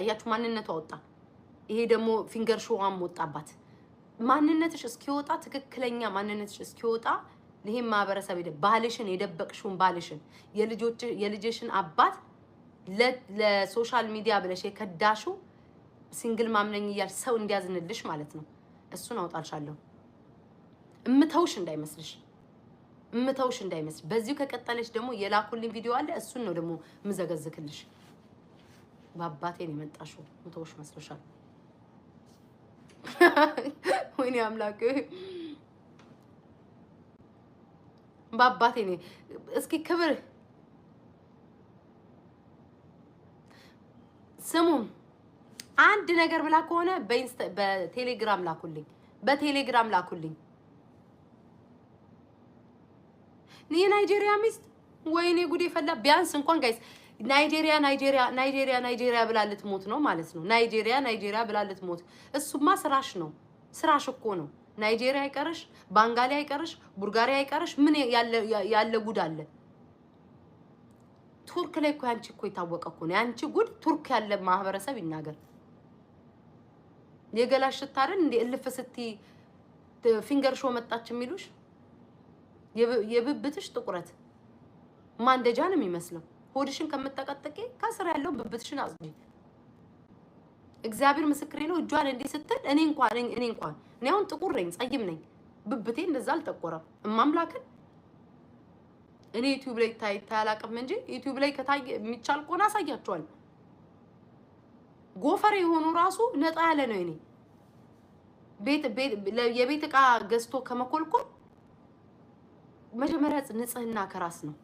አያችሁ፣ ማንነቷ ወጣ። ይሄ ደግሞ finger show ዋም ወጣባት። ማንነትሽ እስኪወጣ፣ ትክክለኛ ማንነትሽ እስኪወጣ ይሄን ማህበረሰብ ባልሽን፣ የደበቅሽውን ባልሽን፣ የልጅሽን አባት ለ social media ብለሽ የከዳሽው፣ single mom ነኝ እያልሽ ሰው እንዲያዝንልሽ ማለት ነው። እሱን አውጣልሻለሁ። እምተውሽ እንዳይመስልሽ፣ እምተውሽ እንዳይመስልሽ። በዚሁ ከቀጠለች ደግሞ የላኩልኝ ቪዲዮ አለ። እሱን ነው ደግሞ ምዘገዝክልሽ። በአባቴ ነው የመጣሽው። ምተውሽ መስሎሻል? ወይኔ አምላክ፣ በአባቴ ነው። እስኪ ክብር ስሙ። አንድ ነገር ብላ ከሆነ በቴሌግራም ላኩልኝ፣ በቴሌግራም ላኩልኝ። የናይጄሪያ ሚስት፣ ወይኔ ጉዴ ፈላ። ቢያንስ እንኳን guys ናይጄሪያ ናይጄሪያ ናይጄሪያ ናይጄሪያ ብላ ልትሞት ነው ማለት ነው። ናይጄሪያ ናይጄሪያ ብላ ልትሞት። እሱማ ስራሽ ነው፣ ስራሽ እኮ ነው። ናይጄሪያ አይቀርሽ፣ ባንጋሊ አይቀርሽ፣ ቡልጋሪያ አይቀርሽ። ምን ያለ ጉድ አለ? ቱርክ ላይ እኮ ያንቺ እኮ የታወቀ እኮ ነው ያንቺ ጉድ። ቱርክ ያለ ማህበረሰብ ይናገር። የገላሽ ሽታ አይደል እንዴ? እልፍ ስትይ finger show መጣች የሚሉሽ፣ የብብትሽ ጥቁረት ማንደጃ ነው የሚመስለው። ሆድሽን ከምጠቀጥቂ ከስር ያለው ብብትሽን አጽጂ። እግዚአብሔር ምስክሬ ነው። እጇን እንዲህ ስትል እኔ እንኳን እኔ አሁን ጥቁር ነኝ፣ ጸይም ነኝ። ብብቴ እንደዛ አልጠቆረም። እማምላክን እኔ ዩቲዩብ ላይ ታይ አላውቅም እንጂ ዩቲዩብ ላይ ከታየ የሚቻል ከሆነ አሳያቸዋለሁ። ጎፈሬ የሆኑ ራሱ ነጣ ያለ ነው። እኔ ቤት የቤት እቃ ገዝቶ ከመኮልኮል መጀመሪያ ንጽህና ከራስ ነው።